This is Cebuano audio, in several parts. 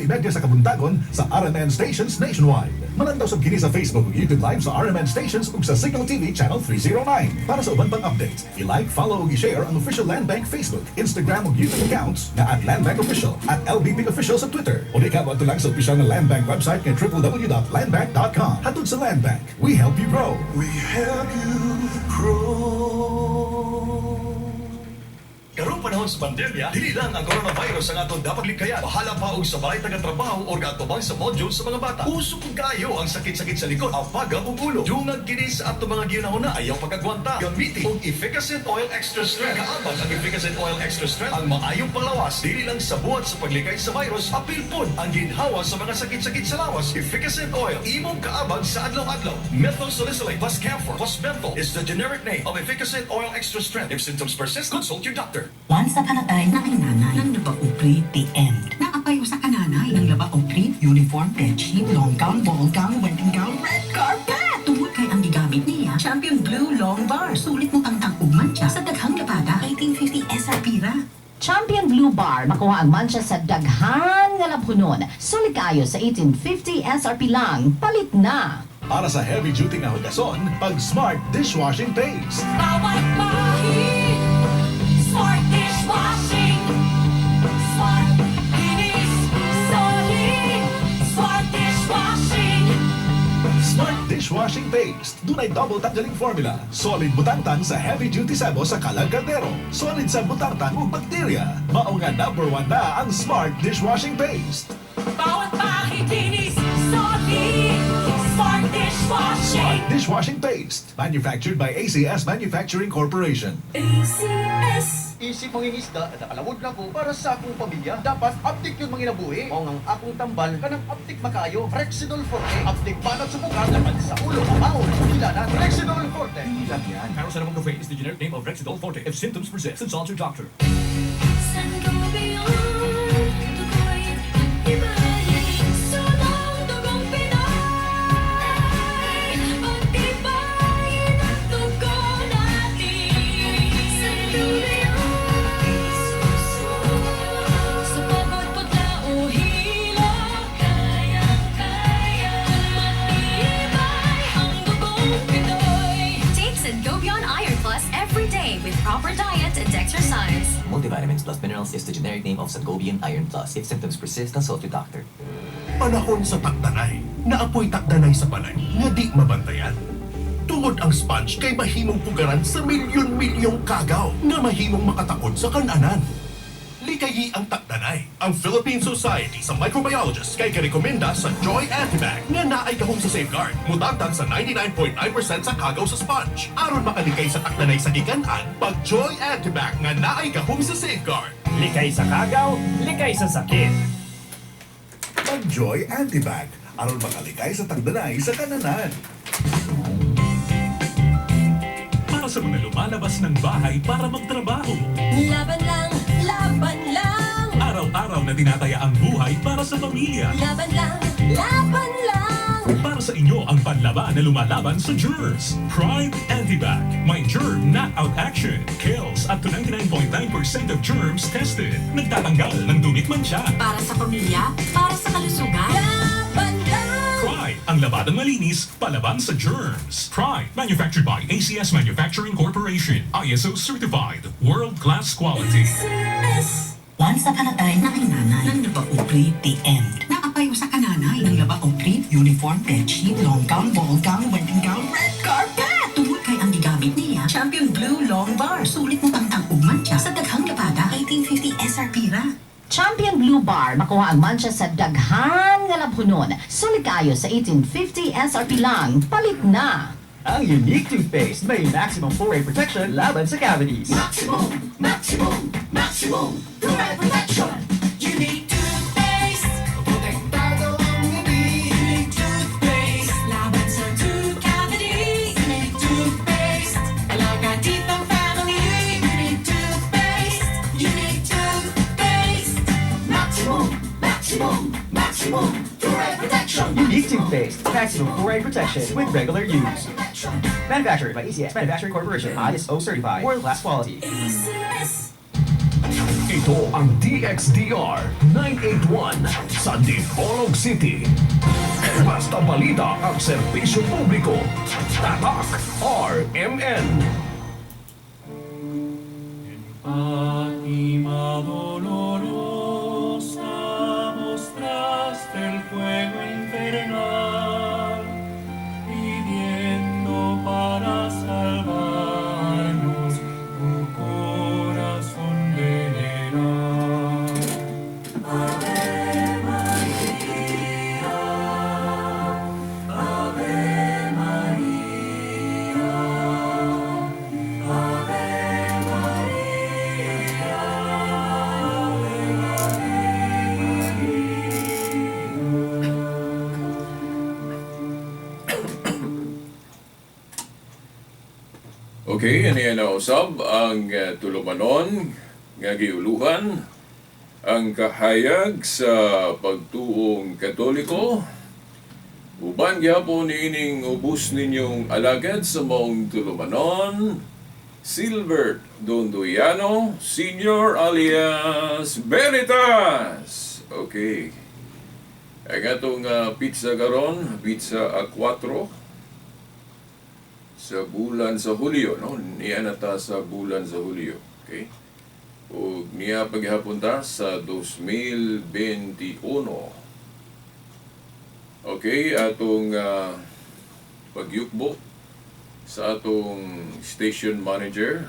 5:30 sa kabuntagon sa RMN stations nationwide. Malantaw sab kini sa Facebook ug YouTube Live sa RMN stations ug sa Cignal TV Channel 309. Para sa uban pang updates, i-like, follow ug i-share ang official Land Bank Facebook, Instagram ug YouTube accounts na @LandBankOfficial, @LBPOfficial sa Twitter. O di ka lang sa opisyal nga Land Bank website nga www.landbank.com. Hatod sa Land Bank, we help you grow. We help you grow. Karong panahon sa pandemya, dili lang ang coronavirus ang atong dapat likayan. Bahala pa og sa balay taga-trabaho o atubang sa module sa mga bata. Uso pud kaayo ang sakit-sakit sa likod, apaga ug ulo. Dungag kini sa atong mga gihunahuna, ayaw pagagwanta. Gamiti og Efficascent Oil Extra Strength. Kaabag ang Efficascent Oil Extra Strength ang maayong panglawas. Dili lang sa buhat sa paglikay sa virus, apil pud ang ginhawa sa mga sakit-sakit sa lawas. Efficascent Oil, imong kaabag sa adlaw-adlaw. Methyl salicylate plus camphor plus menthol is the generic name of Efficascent Oil Extra Strength. If symptoms persist, consult your doctor. Once upon a time, naay nanay, nang laba og the end. Naa pay usa ka nanay, nang laba og uniform, bedsheet, long gown, ball gown, wedding gown, red carpet. Tungod kay ang gigamit niya, Champion Blue Long Bar. Sulit mo tangtang og mantsa sa daghang labada. 1850 SRP ra. Champion Blue Bar, makuha ang mantsa sa daghan nga labhunon. Sulit kaayo sa 1850 SRP lang. Palit na! Para sa heavy duty nga hugason, pag Smart Dishwashing Paste. Bawat bahid, Smart Dishwashing. Smart linis, solid. Smart Dishwashing. Smart Dishwashing Paste. Dunay double tanggaling formula. Solid butangtang sa heavy duty sebo sa kalag kaldero. Solid sa butangtang ug bakterya. Mao nga number one na ang Smart Dishwashing Paste. Bawat bahid linis, solid. Smart Dishwashing. Smart Dishwashing Paste. Manufactured by ACS Manufacturing Corporation. ACS. Isip mangingisda, nakalawod na ko para sa akong pamilya. Dapat aptik yung manginabuhi. Mao ang akong tambal kanang aptik makaayo. Rexidol Forte. Aptik banat sa buka, laban sa ulo, kamao, hilanan. Rexidol Forte. Hindi lang yan. Paracetamol Cafe is the generic name of Rexidol Forte. If symptoms persist, consult your doctor. Sangobion, dugo'y pagtibay. Sulong dugong Pinay. Pagtibayin ang dugo natin. Sangobion, sa pagod, putla o hilo, kayang-kaya. Matibay ang dugong Pinoy. Take Sangobion Iron Plus every day with proper diet and exercise. Multivitamins plus minerals is the generic name of Sangobion Iron Plus. If symptoms persist, consult your doctor. Panahon sa takdanay, naa poy takdanay sa balay nga di mabantayan. Tungod ang sponge kay mahimong pugaran sa milyon-milyong kagaw nga mahimong makatakod sa kananan. Likayi ang takdanay. Ang Philippine Society sa Microbiologists kay karekomenda sa Joy Antibac nga naay gahom sa Safeguard. Mutangtang sa 99.9% sa kagaw sa sponge. Aron makalikay sa takdanay sa gikan-an, pag Joy Antibac nga naay gahom sa Safeguard. Likay sa kagaw, likay sa sakit. Pag Joy Antibac. Aron makalikay sa takdanay sa kananan. Para sa mga lumalabas ng bahay para magtrabaho. Laban lang, laban lang. Araw-araw na tinataya ang buhay para sa pamilya. Laban lang, laban lang. Para sa inyo ang panlaban na lumalaban sa germs. Pride Antibac. May germ knockout action. Kills up to 99.9% of germs tested. Nagtatanggal ng dumi't mantsa. Para sa pamilya, para sa kalusugan. Laban lang. Pride, ang labadang malinis, palaban sa germs. Pride, manufactured by ACS Manufacturing Corporation. ISO certified. World-class quality. Once upon a time, naay nanay, nang laba og the end. Naa pay usa ka nanay, nang laba og uniform, bedsheet, long gown, ball gown, wedding gown, red carpet. Tungod kay ang gigamit niya, Champion Blue Long Bar. Sulit mo tangtang og mantsa sa daghang labada. 1850 SRP ra. Champion Blue Bar, makuha ang mantsa sa daghan nga labhunon. Sulit kaayo sa 1850 SRP lang. Palit na! Ang unique toothpaste may maximum fluoride protection laban sa cavities. Maximum, maximum, maximum fluoride protection. Unique toothpaste. Protektado ang ngipin. Unique toothpaste. Laban sa tooth cavities. Unique toothpaste. Alaga teeth ng family. Unique toothpaste. Unique toothpaste. Maximum, maximum, maximum fluoride protection. Unique toothpaste, maximum fluoride protection with regular use. Manufactured by ACS Manufacturing Corporation. ISO certified. World-class quality. ACS. Ito ang DXDR 981 sa Dipolog City. Basta balita at serbisyo publiko. Tatak RMN. Fátima dolorosa, mostraste el fuego infernal, pidiendo para salvarnos tu corazón veneral. Ave María, Ave María, Ave María, Ave María. Okay, ani na usab ang tulumanon nga giuluhan ang kahayag sa pagtuong Katoliko. Uban gyapon niining ubos ninyong alagad sa maong tulumanon, Silbert Dondoyano Senior alias Veritas. Okay. Ang atong pizza karon, pizza a 4 sa bulan sa Hulyo, no? Niya na ta sa bulan sa Hulyo. Okay? Ug niya paghapon ta sa 2021. Okay, atong pagyukbo sa atong station manager,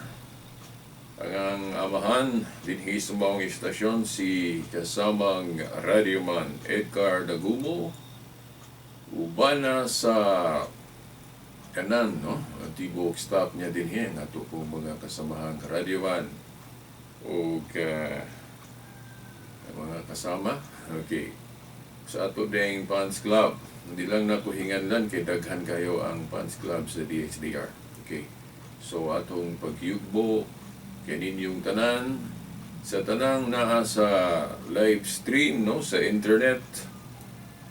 ang amahan dinhi sa maong istasyon, si kasamang radioman Edgar Dagumo, uban na sa kanan, no, ang tibuok staff niya dinhi, ang ato pong mga kasamahang radioman ug mga kasama. Okay, sa ato ding fans club, hindi lang nako hinganlan kay daghan kayo ang fans club sa DXDR. Okay, so atong pagyugbo kaninyong tanan, sa tanang naa sa live stream, no, sa internet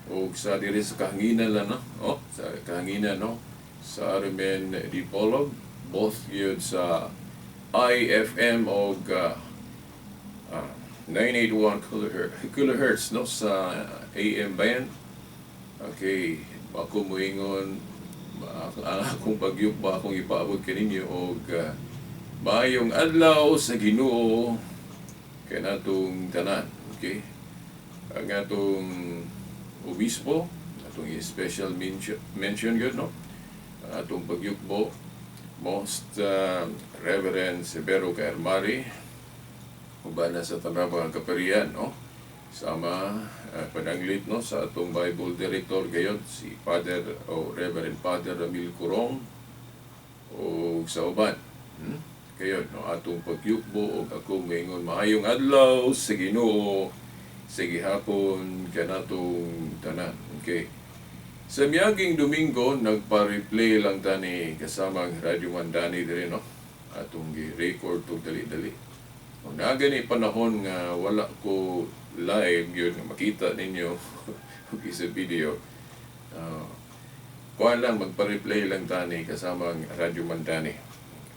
o sa diri sa kahanginan lang, no, oh, sa kahanginan, no, sa RMN Dipolog, both yun sa IFM o 981 kilohertz, no, sa AM band. Okay, ako moingon ang akong pagyugba, akong ipaabot kaninyo og maayong adlaw sa Ginoo kanatong tanan. Okay? Ang atong obispo, atong special mention yun, no? Ang atong pagyukbo, Most Reverend Severo Kaermari, uban na sa tanang mga kaparian, no? Sama pananglit, no, sa atong Bible director gayon si Father o Reverend Father Ramil Curong o sa uban. Kayon, no, atong pagyukbo og ako moingon maayong adlaw sa Ginoo sa gihapon kanatong tanan. Okay. Sa miaging Domingo, nagpa-replay lang tani kasamang Radyo Mandani dire, no. Atong gi-record tug dali-dali. Kung naa gani panahon nga wala ko live yun nga makita ninyo ug sa video. Kuan lang, magpa-replay lang tani kasamang Radyo Mandani.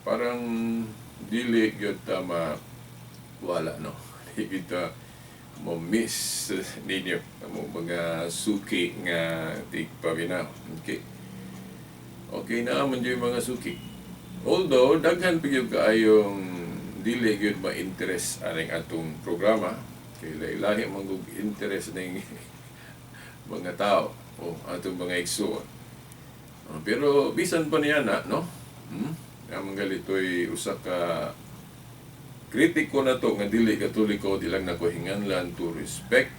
Parang dili gyud ta ma wala, no. Di kita mo miss ninyo mo mga suki nga tigpaminaw. Okay. Okay na man yung mga suki. Although daghan pa gyud kaayong dili gyud ma-interest aning atong programa kay lahi man gud interest ning mga tao o atong mga igsuon. Pero bisan pa niya na, no? Amang galito'y usa ka kritiko na to nga dili Katoliko, di lang nako hinganlan to respect,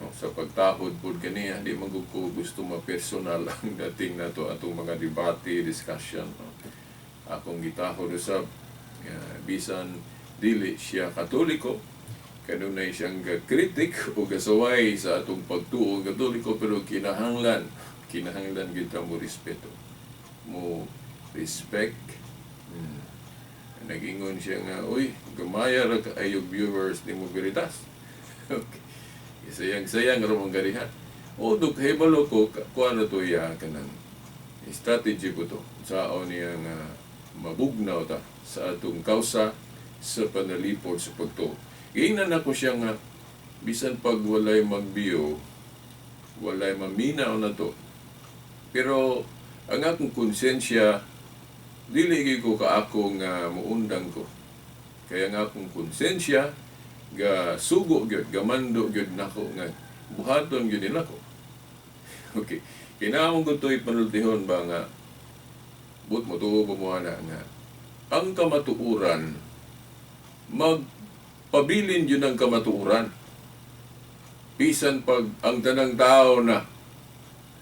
no, sa pagtahod pud kaniya, di man gud ko gusto ma-personal ang dating nato atong mga debate, discussion, no. Akong gitahod usab bisan dili siya Katoliko, kanunay siyang kritik o gasaway sa atong pagtuo Katoliko, pero kinahanglan kita mo respeto, mo respect. Nagingon siya nga, uy, gamaya ra kaayo viewers ni mo Veritas. Okay. Sayang-sayang ra mong garihan. O, duk, hibalo ko, kuha na to iya, kanang strategy ko to. Sao niya nga mabugnaw ta sa atong kausa sa panalipod sa pagtuo. Giingnan ako siya nga bisan pag walay mag-view, walay maminaw na to. Pero ang akong konsensya, dili gyud ko kaako nga muundang ko. Kaya ang akong konsensya ga sugo gyud, gamando gyud nako nga buhaton gyud nila ko. Okay. Kinahanglan ko to'y panultihon ba nga but mo tuo ba mo ana nga ang kamatuoran, magpabilin yun ang kamatuoran. Bisan pag ang tanang tao na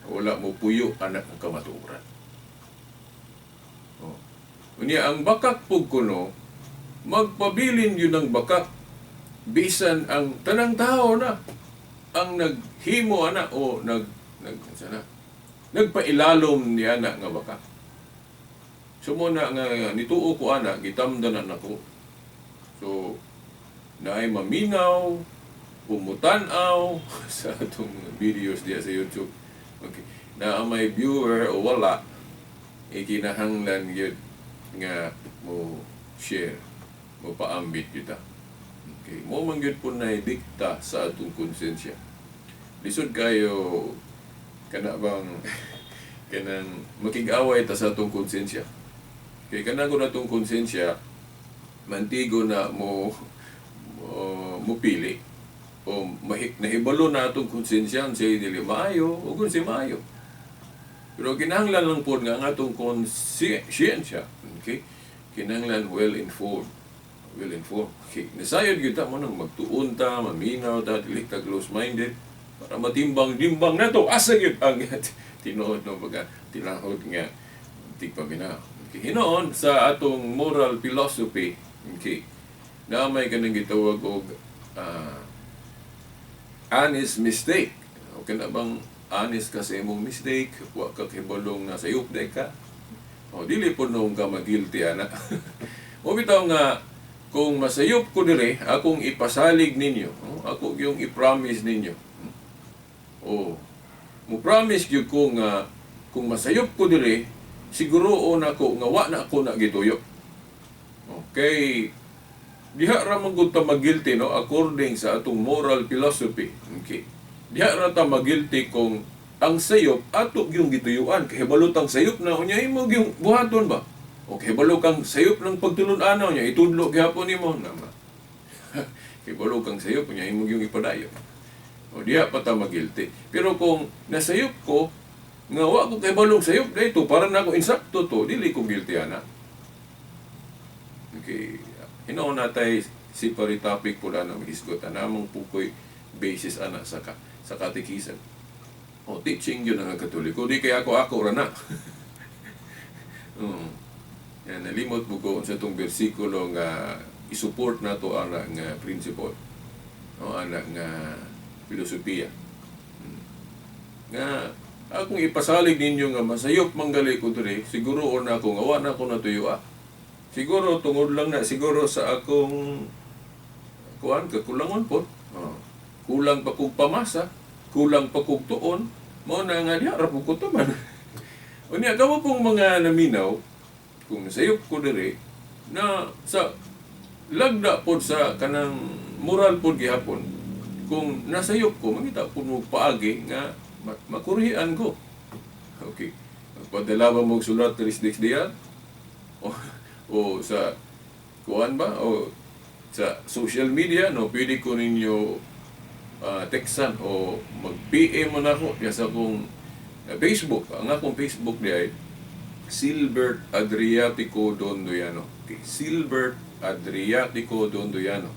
wala mo puyo anak ang kamatuoran. Oh. Unya ang bakak pug kuno, magpabilin yun ang bakak bisan ang tanang tao na ang naghimo ana o nag nag sana nagpailalom niya na nga bakak. So mo na nga nituo ko ana, gitamdan na nako. So naay maminaw, umutan-aw sa atong videos diya sa YouTube. Okay. Na may viewer o wala, ikinahanglan gyud nga mo share, mo paambit gyud ta. Okay. Mo man gyud po na dikta sa atong konsensya. Lisod kayo kana bang kanang makig-away ta sa atong konsensya. Kay kanang ko atong konsensya mantigo na mo mupili o nahibalo na atong konsensya unsay dili maayo o kung unsay maayo. Pero kinahanglan lang pod nga ang atong konsensya, okay? Kinahanglan well informed. Well informed. Okay. Nasayod gyud ta mo nang magtuon ta, maminaw ta, dili ta close-minded para matimbang-timbang nato asa gyud ang tinuod no baga tinahod nga tigpaminaw. Okay. Hinoon sa atong moral philosophy, okay, na may kanang gitawag og honest mistake. Okay na bang honest ka sa imong mistake, wa ka kibalong na sayop day ka. O dili po nung ka magilty ana. O bitaw nga kung masayop ko dire, akong ipasalig ninyo, ako yung i-promise ninyo. O mo promise gyud ko nga kung masayop ko dire, siguro na ako nga wa na ako na gituyo. Okay. Diha ra man gud ta magilty no, according sa atong moral philosophy. Okay. Diha ra ta magilty kung ang sayop ato gyung gituyuan, kay hibalo tang sayop na unya imo gyung buhaton ba. O kay hibalo kang sayop ng pagtulon-anaw niya itudlo gihapon nimo nama. Kay hibalo kang sayop unya imo gyung ipadayon. O diha pa ta magilty. Pero kung nasayop ko nga wa ko kay balong sayop dayto para na ako insakto to, dili ko guilty ana. Okay. Hinoon natay separate topic po na magisgot ana among pukoy basis ana sa sa katekisan. O teaching yun ang Katoliko. Di kay ako ako ra na. Yan, nalimot mo ko sa itong bersikulo nga isupport na to ana nga principle o ana nga filosofiya. Nga akong ipasalig ninyo nga masayop manggali ko diri, siguro na ako nga wa na ako natuyo ah. Siguro tungod lang na siguro sa akong kuan kakulangon po. Oh. Kulang pa kog pamasa, kulang pa kog tuon, mao na nga diha ra pud ko tuman. Unya kamo pong mga naminaw, kung nasayop ko diri na sa lagda pod sa kanang moral pod gihapon, kung nasayop ko mangita pud mo paagi nga makurhian ko. Okay. Magpadala ba mo og sulat diri sa DXDR? O sa kuan ba? O sa social media, no, pwede ko ninyo textan o mag-PM mo na ako sa akong Facebook. Ang akong Facebook di ay Silbert Adriatico Dondoyano. Okay, Silbert Adriatico Dondoyano.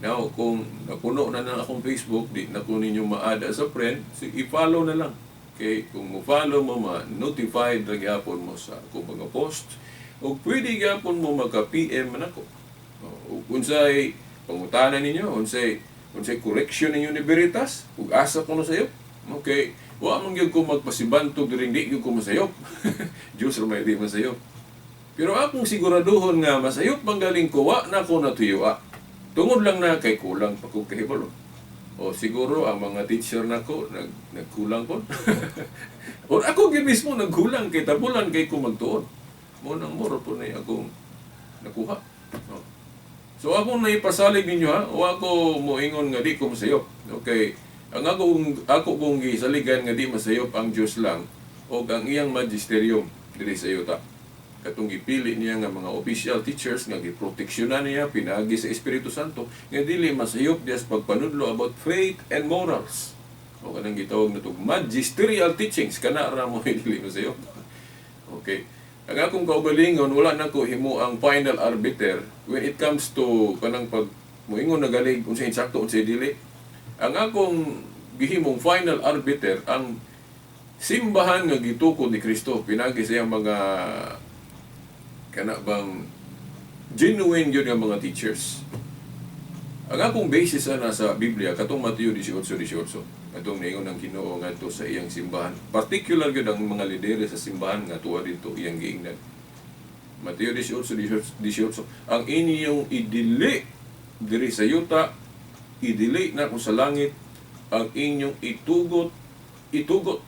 Now, kung napuno na ng akong Facebook, di na ko ninyo maada sa friend, so i-follow na lang. Okay, kung mo-follow mo, ma-notified na gyapon mo sa akong mga post, o pwede gyapon mo maka-PM man ako. O unsay pangutana ninyo, unsay correction ninyo ni Veritas, ug asa ko no sayo. Okay, wa man gyud ko magpasibantog diri, di gyud ko masayop. Diyos ra may di masayop. Pero akong siguraduhon nga masayop manggaling ko, wa na ko natuyo. Tungod lang na kay kulang pa kog kahibalo. O siguro ang mga teacher nako nagkulang pod. O ako gyud mismo nagkulang kay tabulan kay ko magtuon. Mo nang moro po na akong nakuha. O. So akong naipasalig ninyo ha, wa ko moingon nga di ko masayop. Okay. Ang ako kong gisaligan nga di masayop ang Dios lang og ang iyang magisterium diri sa yuta. Katong gipili niya nga mga official teachers nga giproteksyonan niya pinaagi sa Espiritu Santo nga dili masayop diya sa pagpanudlo about faith and morals. O kanang gitawag natong magisterial teachings, kana ra mo dili masayop. Okay. Ang akong kaugalingon, wala na ko himo ang final arbiter when it comes to kanang pag moingon na galig unsay insakto, unsay dili. Ang akong gihimong final arbiter ang simbahan nga gitukod ni Kristo pinagi sa iyang mga kana bang genuine gyud nga mga teachers. Ang akong basis ana sa Biblia katong Mateo 18:18, atong niingon ang Ginoo ngadto sa iyang simbahan. Particular gyud ang mga lideres sa simbahan nga tuwa didto iyang giingnan. Mateo 18:18, ang inyong idili diri sa yuta, idili na ko sa langit, ang inyong itugot, itugot.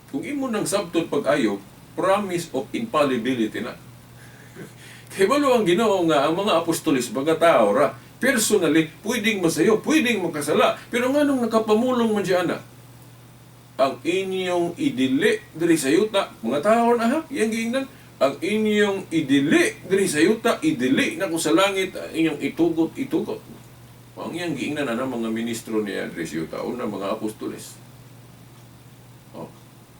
Kung imo nang sabton pag-ayo, promise of infallibility na. Kay balo ang Ginoo nga ang mga apostolis mga tao ra, personally pwedeng masayo, pwedeng makasala, pero nganong nakapamulong man siya ana? Ang inyong idili diri sa yuta, mga tao na ha, iyang giingnan, ang inyong idili diri sa yuta, idili na ko sa langit, ang inyong itugot, itugot. Ang iyang giingnan ana mga ministro niya diri sa yuta, una mga apostoles. Oh.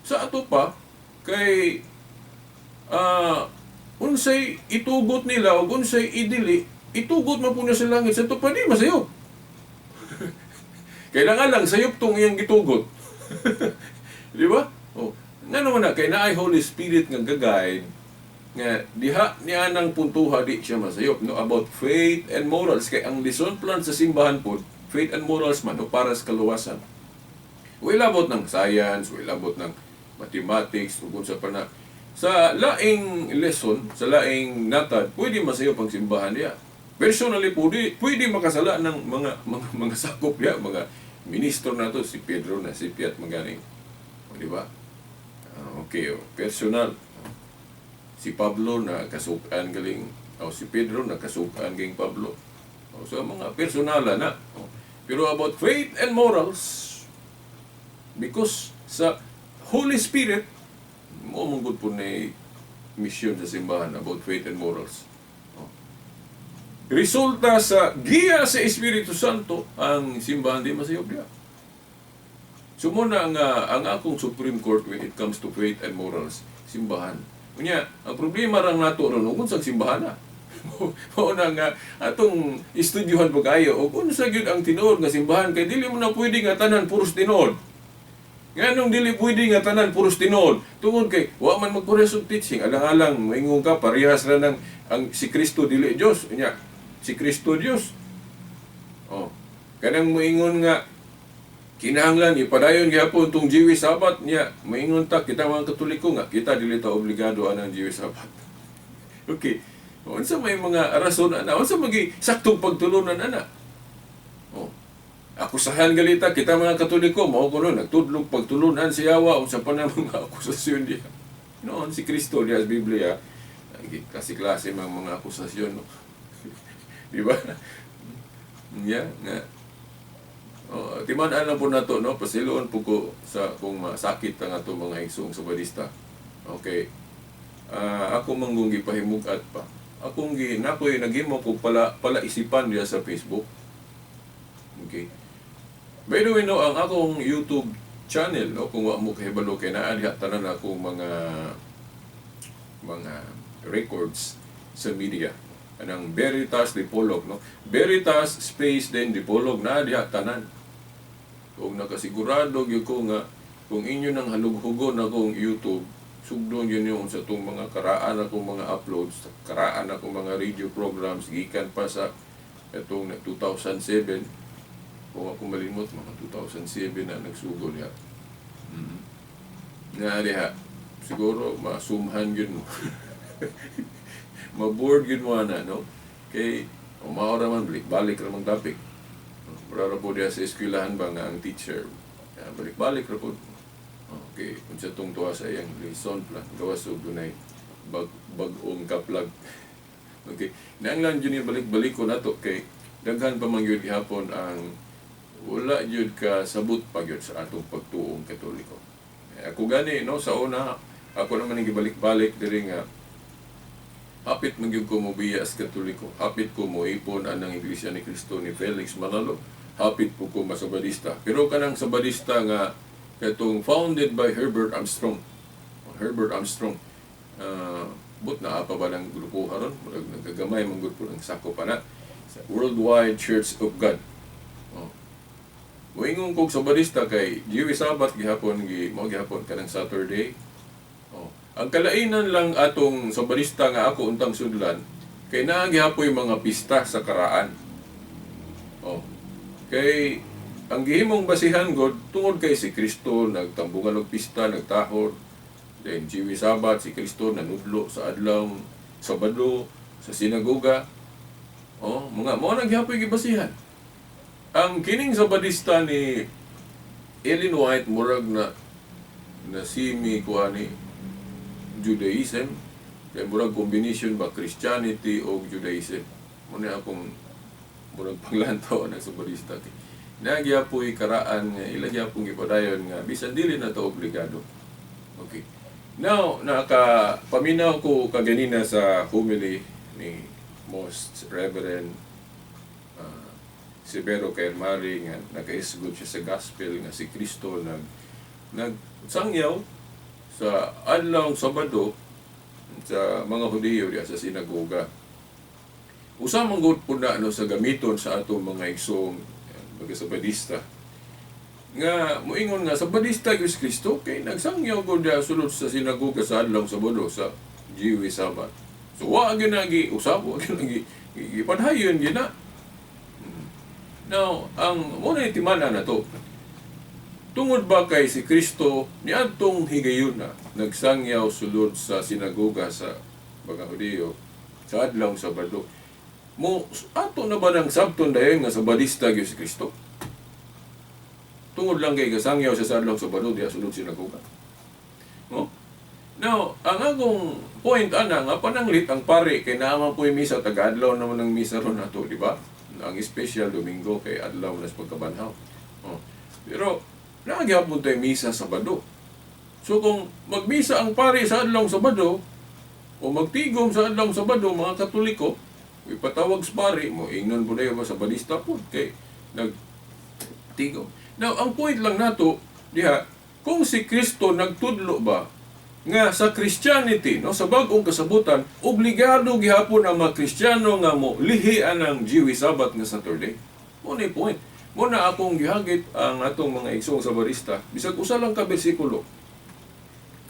Sa ato pa kay unsay itugot nila o unsay idili, itugot man po na sa langit, sa ato pa di masayop. Kailangan lang sayop tong iyang gitugot. Di ba? Oh. Ngano man na kay naay Holy Spirit nga ga-guide nga diha niya nang puntuha di siya masayop, no, about faith and morals, kay ang lesson plan sa simbahan pod faith and morals man o para sa kaluwasan. Wala labot ng science, wala labot ng mathematics ug unsa pa na. Sa laing lesson, sa laing natad, pwede masayop ang simbahan diha. Personally, pwede makasala ng mga sakop diha, mga ministro na to, si Pedro na si Piat magaling. O, di ba? Okay, oh, personal. Si Pablo na kasukan galing, o si Pedro na kasukan galing Pablo. O, so mga personala na. O, pero about faith and morals, because sa Holy Spirit, mo mong po na mission sa simbahan about faith and morals. O. Resulta sa giya sa Espiritu Santo, ang simbahan di masayop diha. So muna ang akong Supreme Court when it comes to faith and morals, simbahan. Unya, ang problema rang nato ron, kung sa simbahan na. Mao na nga atong estudyuhan pa kayo og unsa gyud ang tinuod nga simbahan, kay dili mo na pwede nga tanan puros tinuod. Nganong dili pwede nga tanan puros tinuod? Tungod kay wa man magparehas og teaching, alang-alang moingon ka parehas ra nang ang si Kristo dili Dios, unya si Kristo Dios. Oh, kanang moingon nga kinahanglan ipadayon gihapon tong Jewish Sabbath niya, moingon ta kita mga Katoliko nga kita dili ta obligado anang Jewish Sabbath. Okay. Unsa may mga rason ana? Unsa magi saktong pagtulunan ana? Oh. Akusahan galita kita mga Katoliko mao kuno nagtudlog pagtulunan si Yawa, unsa pa na mga akusasyon diha. Noon si Kristo diha sa Biblia, klase-klase mga akusasyon, no? Di ba? Yeah, nga. Oh, timan-an lang po nato, no? Pasiloon po ko sa kung masakit ang ato mga igsoong Sabadista. Okay. Ako manggong gipahimug-at pa. Akong gi nakoy naghimo ko pala isipan diha sa Facebook. Okay. By the way, no, ang akong YouTube channel, no, kung wa mo kahibalo kay naa diha tanan akong mga records sa media. Anang Veritas Dipolog, no? Veritas space then Dipolog na diha tanan. Kung nakasigurado gyud ko nga kung inyo nang halughugon akong YouTube, sugdon yun yung sa itong mga karaan akong mga uploads, karaan akong mga radio programs, gikan pa sa itong 2007, kung ako malimot, mga 2007 na nagsugod diha. Na diha, siguro masumhan yun mo. Maboard yun mo ana, no? Kay, umao raman, balik-balik ramang topic. Mura ra po diha sa eskwelahan ba nga ang teacher, balik-balik ra po. Okay, kung sa itong tuwa sa iyang lesson plan, gawas og dunay bag-ong kaplag. Okay. Naanglan jud ni balik-balik ko nato kay daghan pa man gyud gihapon ang wala jud ka sabot pa gyud sa atong pagtuong Katoliko. Eh, ako gani, no, sa una ako naman ang gibalik-balik diri nga hapit man gyud ko mobiya sa Katoliko. Hapit ko moipon anang Iglesia ni Cristo ni Felix Manalo. Hapit po ko masabadista. Pero kanang sabadista nga katong founded by Herbert Armstrong. Herbert Armstrong. But naa pa ba ng grupo haron? Murag nagagamay man gud po ng sako pa na. Sa Worldwide Church of God. Oh. Moingon kog sabadista kay Jewish Sabbath gihapon gi mo gihapon kanang Saturday. Oh. Ang kalainan lang atong sabadista nga ako untang sudlan kay naa gihapoy mga pista sa karaan. Oh. Kay ang gihimong basihan god tungod kay si Kristo nagtambungan og pista, nagtahor. Then Jewish Sabbath si Kristo nanudlo sa adlaw Sabado sa sinagoga. Oh, mga mao na gihapoy gibasihan. Ang kining sabadista ni Ellen White murag na na simi kuani Judaism, kay murag combination ba Christianity o Judaism. Muna akong murag panglantaw ng sabadista. Nagyapoy karaan nga ila gyapon gipadayon nga bisan dili na to obligado. Okay. Now, naka paminaw ko kaganina sa homily ni Most Reverend Severo Kairmari nga nakaisgot siya sa gospel nga si Kristo nag nagsangyaw sa adlaw Sabado sa mga Hudiyo diya sa sinagoga. Usa man gud pud na no sa gamiton sa atong mga igsoong mga sabadista nga moingon nga sabadista gyud si Kristo kay nagsangyaw gud diya sulod sa sinagoga sa adlaw Sabado sa Jewish Sabbath. So wa gyud nagi usab, wa gyud nagi gipadhayon gyud na. Now, ang mo na timana na to. Tungod ba kay si Kristo niadtong higayon na nagsangyaw sulod sa sinagoga sa mga Hudiyo sa adlaw Sabado, mo ato na ba nang sabton dayon nga sabadista gyud si Kristo? Tungod lang kay gasangyaw siya sa adlaw Sabado diya sulod sinagoga. No? Now, ang akong point ana nga pananglit ang pare kay naa man po'y misa taga-adlaw naman ang misa ron nato, di ba? Ang special Domingo kay adlaw na sa pagkabanhaw. Oh. Pero naa gyapon tay misa Sabado. So kung magmisa ang pare sa adlaw Sabado o magtigom sa adlaw Sabado mga Katoliko, ipatawag sa pare mo ingnon po dayon ba sabadista po kay nagtigom. Now, ang point lang nato diha, kung si Kristo nagtudlo ba nga sa Christianity, no, sa bag-ong kasabutan, obligado gihapon ang mga Kristiyano nga mo lihian ang Jewish Sabbath nga Saturday. Mo na point. Mo na akong gihagit ang atong mga igsoong sabadista bisag usa lang ka bersikulo.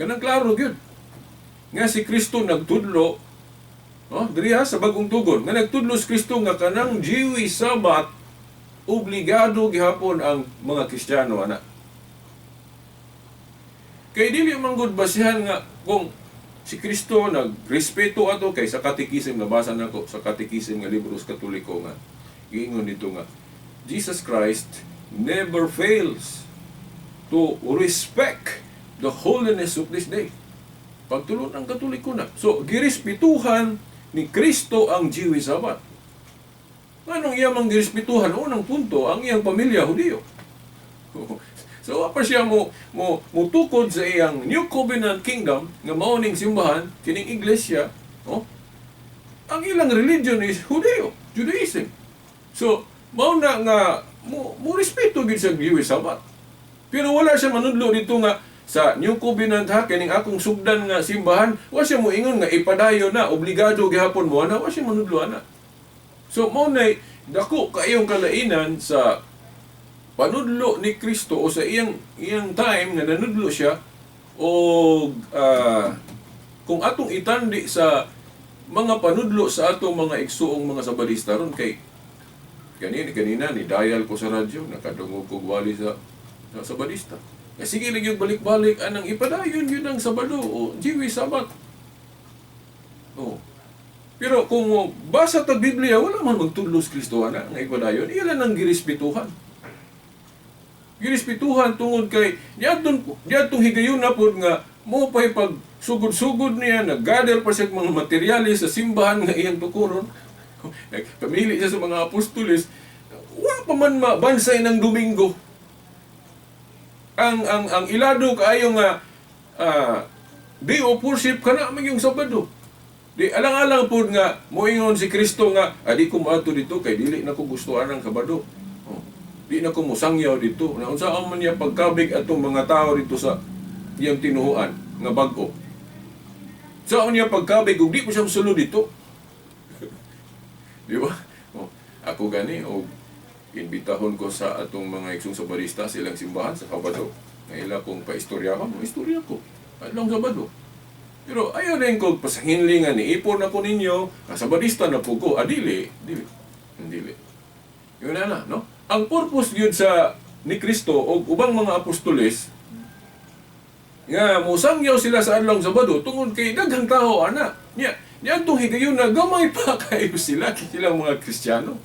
Kanang klaro gyud nga si Kristo nagtudlo, no, diri ha, sa bagong tugon nga nagtudlo si Kristo nga kanang Jewish Sabbath obligado gihapon ang mga Kristiyano ana. Kay dili man gud basihan nga kung si Kristo nagrespeto ato kay sa katekisim, nabasa nako sa katekisim nga libro sa Katoliko nga giingon dito nga Jesus Christ never fails to respect the holiness of this day. Pagtulon ang Katoliko na. So girespetuhan ni Kristo ang Jewish Sabbath. Anong iya mang girespetuhan? Unang punto, ang iyang pamilya Hudiyo. So wa pa siya mo mo mutukod sa iyang New Covenant Kingdom nga mao ning simbahan kining iglesia, oh. Ang ilang religion is Judeo, Judaism. So mao na nga mo, mo respeto gyud sa Jewish Sabbath. Pero wala siya manudlo dito nga sa New Covenant ha, kining akong sugdan nga simbahan, wa siya moingon nga ipadayon na, obligado gihapon mo ana, wa siya manudlo ana. So mao nay dako kaayong kalainan sa panudlo ni Kristo o sa iyang iyang time nga nanudlo siya o kung atong itandi sa mga panudlo sa atong mga igsuong mga sabadista ron kay kanina kanina ni dial ko sa radyo, nakadungog kog wali sa sabadista. Kaya sige lang yung balik-balik anang ipadayon yun ang Sabado o Jewish Sabbath. Oh. Pero kung basa ta Biblia, wala man magtudlo sa Kristo ana nga ipadayon, iya lang ang girespetuhan. Girespetuhan tungod kay niadtong higayon na pod nga mo pay pag Sugod-sugod niya, nag-gather pa siya og mga materyales sa simbahan nga iyang tukuron. Pamili siya sa mga apostoles. Wa pa man mabansay ng Domingo. Ang ilado kaayo nga day of worship kana man yung Sabado. Di alang-alang pud nga moingon si Kristo nga di ko moadto dito kay dili na ko gustuhan ang Sabado. Oh, di na ko mosangyaw dito. Na unsa man niya pagkabig atong mga tao dito sa iyang tinuhuan nga bag-o. Saan niya pagkabig ug di mo siya mosulod dito? Di ba? Oh, ako gani og imbitahon ko sa atong mga igsong Sabadista sa ilang simbahan sa Sabado. Nga ila kong paistorya ko, istorya ko. Adlong Sabado. Pero ayaw din ko pasanginli nga niipon ako ninyo, nga Sabadista na po ko. Ah, dili, dili. Dili. Yun na na, no? Ang purpose yun sa ni Kristo o ubang mga apostoles nga mosangyaw sila sa adlong Sabado tungod kay daghang tao ana. Nya, niadtong higayon na gamay pa kayo sila silang mga Kristiyano.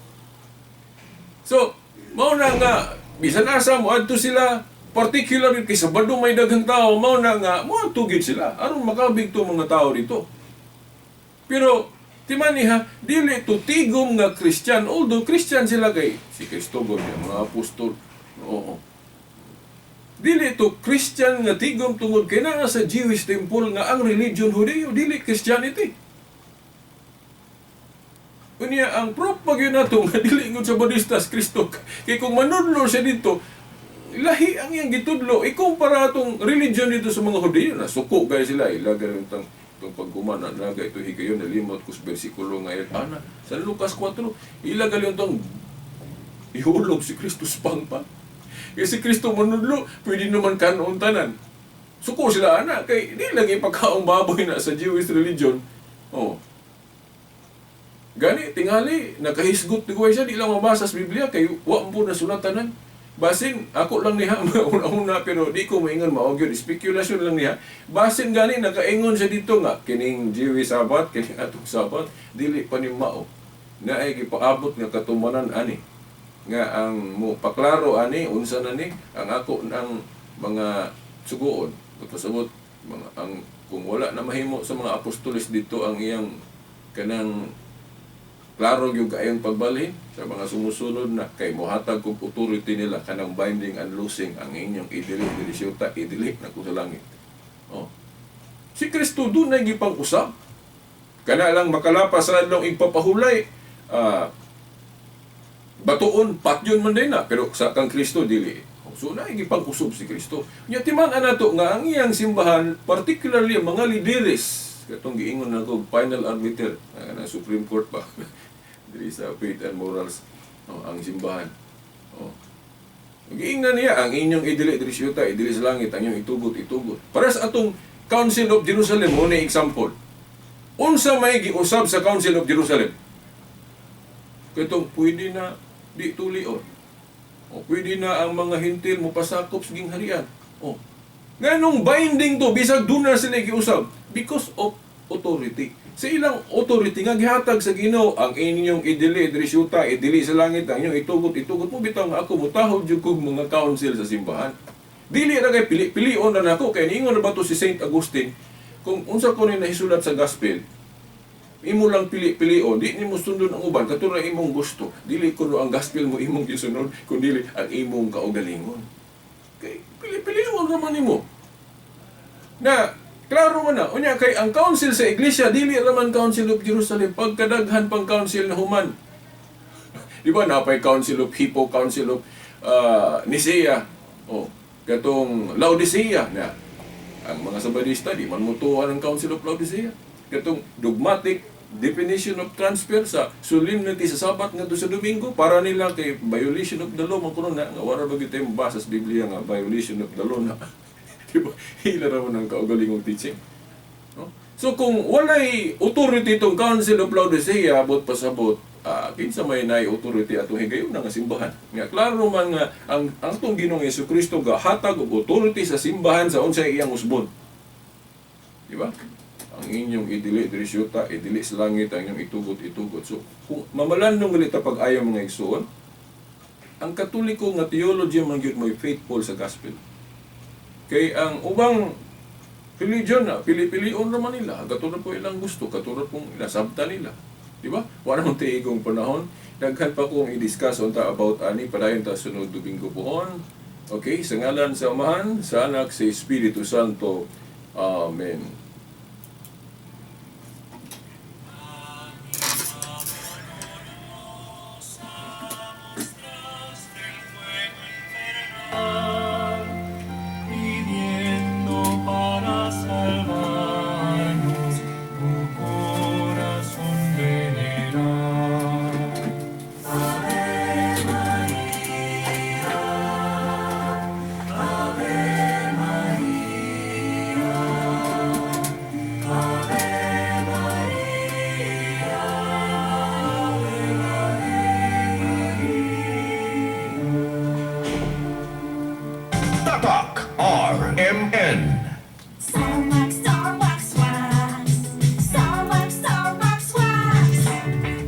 So, mao na nga bisan asa moadto sila, particular kay Sabado may daghang tao, mao na nga moadto gyud sila aron makabig to mga tao dito. Pero timani ha, dili to tigom nga Christian, although Christian sila kay si Kristo gud mga apostol. Oo. Dili to Christian nga tigom tungod kay naa sa Jewish temple nga ang religion Hudeyo, dili Christianity. Unya ang proof pa gyud nato nga dili ingon Sabadistas Kristo kay kung manudlo siya dito, lahi ang iyang gitudlo ikumpara atong religion dito sa mga Hudeyo na suko gay sila ila ganun tang itong pagkuman na naga ito higayon nalimot ko sa bersikulo nga ana sa Lucas 4 ila galyon tong ihulog si Kristo sa pangpang. Kaya si Kristo manudlo, pwede naman kanon tanan. Suko sila ana kay di lang ipagkaong baboy na sa Jewish religion. Oh. Gani tingali nakahisgot ni siya di lang mabasa sa Biblia kay wa po na sulatanan. Basin ako lang niya una-una pero di ko maingon mao gyud speculation lang niya. Basin gani nakaingon siya dito nga kining Jewish Sabbath kining atong Sabbath dili pa ni mao. Naay gipaabot nga katumanan ani nga ang mo paklaro ani unsa na ni ang ako ng mga suguon. Pasabot mga ang kung wala na mahimo sa mga apostoles dito ang iyang kanang klaro gyud kaayong pagbalhin sa mga sumusunod na kay mohatag kog authority nila kanang binding and loosing ang inyong idili dili siyuta idili na ko sa langit. Oh. Si Kristo dunay gipang-usab. Kana lang makalapas sa adlong igpapahulay batuon patyon man din na pero sa kang Kristo dili. So na gipang-usab si Kristo. Nya timan-an nato nga ang iyang simbahan particularly ang mga lideres katong giingon nako final arbiter na Supreme Court pa diri sa faith and morals, oh, ang simbahan. Oh. Giingnan niya ang inyong idili diri siyuta, idili sa langit, ang inyong itugot, itugot. Para sa atong Council of Jerusalem mo ni example. Unsa may giusab sa Council of Jerusalem? Katong pwede na di tulion. O pwede na ang mga hintil mo pasakop sa gingharian. O nganong binding to bisag doon na sila giusab because of authority. Sa ilang authority nga gihatag sa Ginoo ang inyong idili diri syuta, idili sa langit, ang inyong itugot, itugot mo bitaw nga ako motahod jud kog mga council sa simbahan. Dili ra kay pili-pilion na nako kay niingon na ba to si Saint Augustine kung unsa ko ni nahisulat sa gospel imo lang pili-pilion, di nimo sundon ang uban katulad imong gusto. Dili kuno ang gospel mo imong gisunod kun dili ang imong kaugalingon. Kay pili-pilion ra man nimo. Na klaro man na, unya kay ang council sa iglesia dili ra man Council of Jerusalem pagkadaghan pang council na human. Di ba napay Council of Hippo, Council of Nicaea, oh, katong Laodicea na ang mga Sabadista di man mutuan ang Council of Laodicea. Katong dogmatic definition of transfer sa solemnity sa Sabat ngadto sa Domingo para nila kay violation of the law man kuno na nga wala ba gyud tayo mabasa sa Biblia nga violation of the law na. Di ba? Hila ra man ang kaugalingong teaching. No? So kung walay authority itong Council of Laodicea abot pasabot, kinsa may naay authority atong higayon nga simbahan. Nga klaro man nga ang atong Ginoong Hesukristo gahatag og authority sa simbahan sa unsay iyang usbon. Di ba? Ang inyong idili diri syuta, idili sa langit, ang inyong itugot, itugot. So kung mamalandong gali ta pag-ayo mga igsoon, ang Katoliko nga theology man gyud mo'y faithful sa gospel. Kay ang ubang Religion na, pili-pilion raman nila. Katulad po ilang gusto, katulad pong nasabta nila. Di ba? Wala mong tiigong panahon. Daghan pa kong i-discuss unta about ani padayon ta sunod Domingo pohon. Okay, sa ngalan sa Amahan, sa Anak, sa Espiritu Santo. Amen. Pidiendo para salvarnos tu corazón venerar. Ave María, Ave María, Ave María, Ave Tatak RMN. Starwax, Starwax, wax. Starwax, Starwax, wax.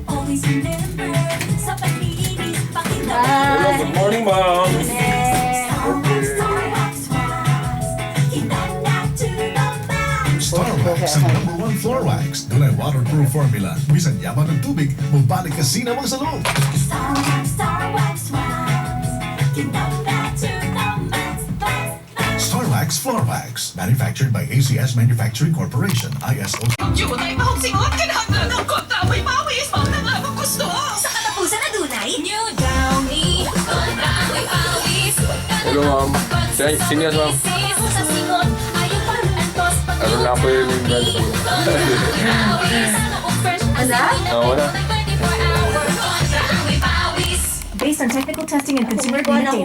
Always remember, sa paglinis, pakita. Hello, good morning, ma'am. Starwax, Starwax, wax. Kita na to the max. Starwax ang number one floor wax. Dunay waterproof formula. Bisan yaman ng tubig, mubalik ka sinamang sa loob. Starwax, Starwax, wax. Kita na to the max, max, max. Starwax Floor Wax. Manufactured by ACS Manufacturing Corporation. ISO. Junay, mahugsingot kinahanglan ng kontra amoy pawis. Mao na nga akong gusto. Sa katapusan na dunay, New Downy. Kontra amoy pawis. Hello, ma'am. Seniors, ma'am. Sa singot, ayaw pag-antos. Ano na po yung brand ko? Ano? Ah, wala. Based on technical testing and consumer data.